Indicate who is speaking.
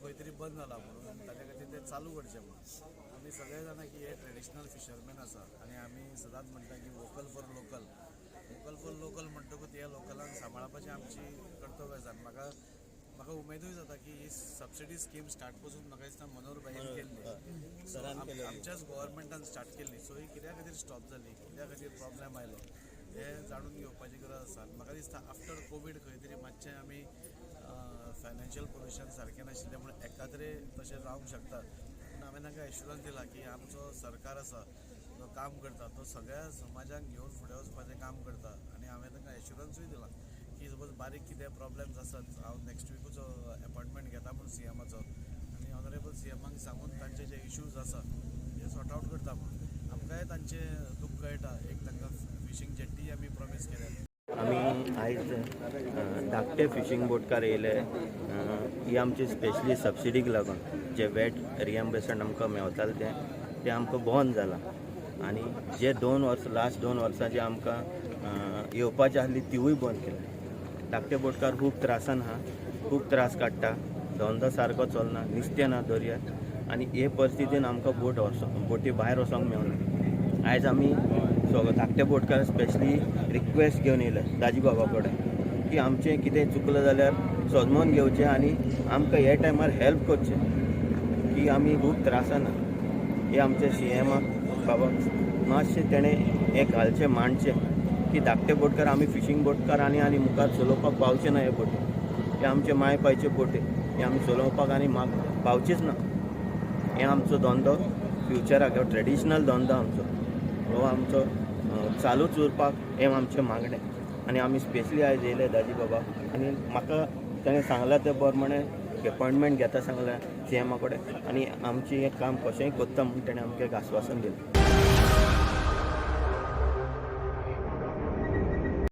Speaker 1: खंय तरी बंद जाला म्हणून ताच्या खातीर ते चालू करचे म्हणून. आमी सगळे जाणा की हे ट्रेडिशनल फिशरमॅन आसा आनी आमी सदांच म्हणटा की vocal for local, vocal for local म्हणटकूच ह्या लोकलांक सांबाळपाचें आमची कर्तव्य आसा. आनी म्हाका उमेदूय जाता की ही सबसिडी स्कीम स्टार्ट पासून म्हाका दिसता मनोहर भाईन केल्ली. सो आमच्याच गोवोरमेंटान स्टार्ट केल्ली. सो ही कित्या खातीर स्टॉप जाली, कित्या खातीर प्रॉब्लेम आयलो, हें जाणून घेवपाची गरज आसा. आनी म्हाका दिसता आफ्टर कोवीड खंय तरी मातशें आमी फायनान्शियल पोजिशन सारकें नाशिल्लें म्हणून एकाद्रे तशें जावंक शकता. पूण हांवें तांकां एश्युरन्स दिला की आमचो सरकार आसा जो काम करता तो सगळ्या समाजाक घेवन फुडें वचपाचें काम करता. आनी हांवें तांकां एश्युरन्सूय दिला की सपोज बारीक कितें प्रॉब्लम्स आसत, हांव नॅक्स्ट विकूच एपॉयंटमेंट घेता म्हूण सीएमाचो आनी ऑनरेबल सीएमाक सांगून तांचे जे इश्यूज आसा ते सॉर्ट आवट करता म्हणून. आमकांय तांचें दूख कळटा. एक तांकां फिशींग जेट्टी आमी प्रॉमीस केल्या.
Speaker 2: आमी आयज धाकटे फिशींग बोटकार येयले. ही आमची स्पेशली सबसिडीक लागून जे वेट रिएम्बर्समेंट आमकां मेवतालें तें तें आमकां बंद जालां आनी जे 2 वर्सां, लास्ट 2 वर्सां जे आमकां येवपाची आहली तिवूय बंद केल्या. धाकटे बोटकार खूब त्रासान आहा, खूब त्रास काडटा. धंदो सारको चलना, नुस्तें ना दर्यात आनी हे परिस्थितीन आमकां बोट वचोंक, बोटी भायर वचोंक मेवना. आयज आमी सगळे धाकटे बोटकार स्पेशली रिक्वेस्ट घेवन येयले दाजी बाबा कडेन की आमचें कितें चुकलें जाल्यार सोजमोन घेवचें आनी आमकां हे टायमार हेल्प करचें की आमी खूब त्रासान आहा. हे आमच्या सीएमाक बाबा मातशें तेणें हें घालचें, मांडचें की धाकटे बोटकार आमी फिशींग बोटकार आनी मुखार चलोवपाक पावचे ना. हे बोटी हे आमचे माय पायचे बोटी, हे आमी चलोवपाक आनी माग पावचेच ना. हे आमचो धंदो फ्युचराक, हो ट्रेडिशनल धंदो आमचो, हो आमचो चालूच उरपाक हें आमचें मागणें. आनी आमी स्पेशली आयज येयले दाजी बाबा आनी म्हाका ताणें सांगलां ते प्रमाणे अपॉयंटमेंट घेता सांगलां सीएमा कडेन आनी आमचें हें काम कशेंय करता म्हूण ताणें आमकां एक आस्वासन दिलें.